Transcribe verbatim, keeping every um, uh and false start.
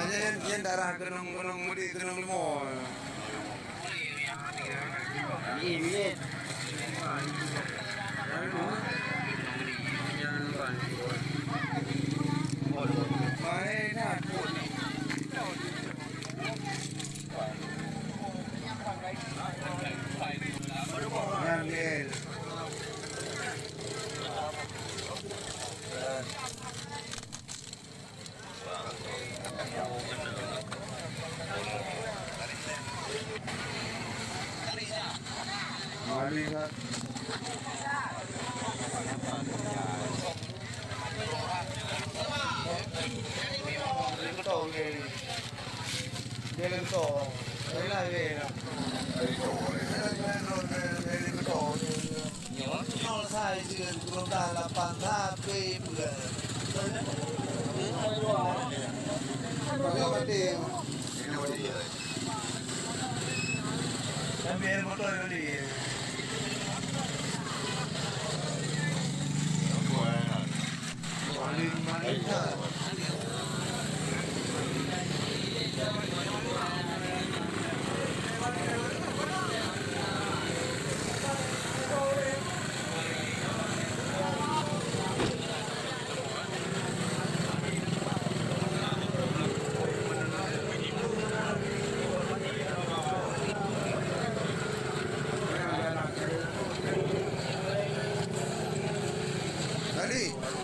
Nyan, nyan darah keunong, keunong mudik, keunong leumo. Nol sai sieun, puluh lapan, tapi peue. Bagaimana? Tapi air botol tadi. Paling manis. Tadi.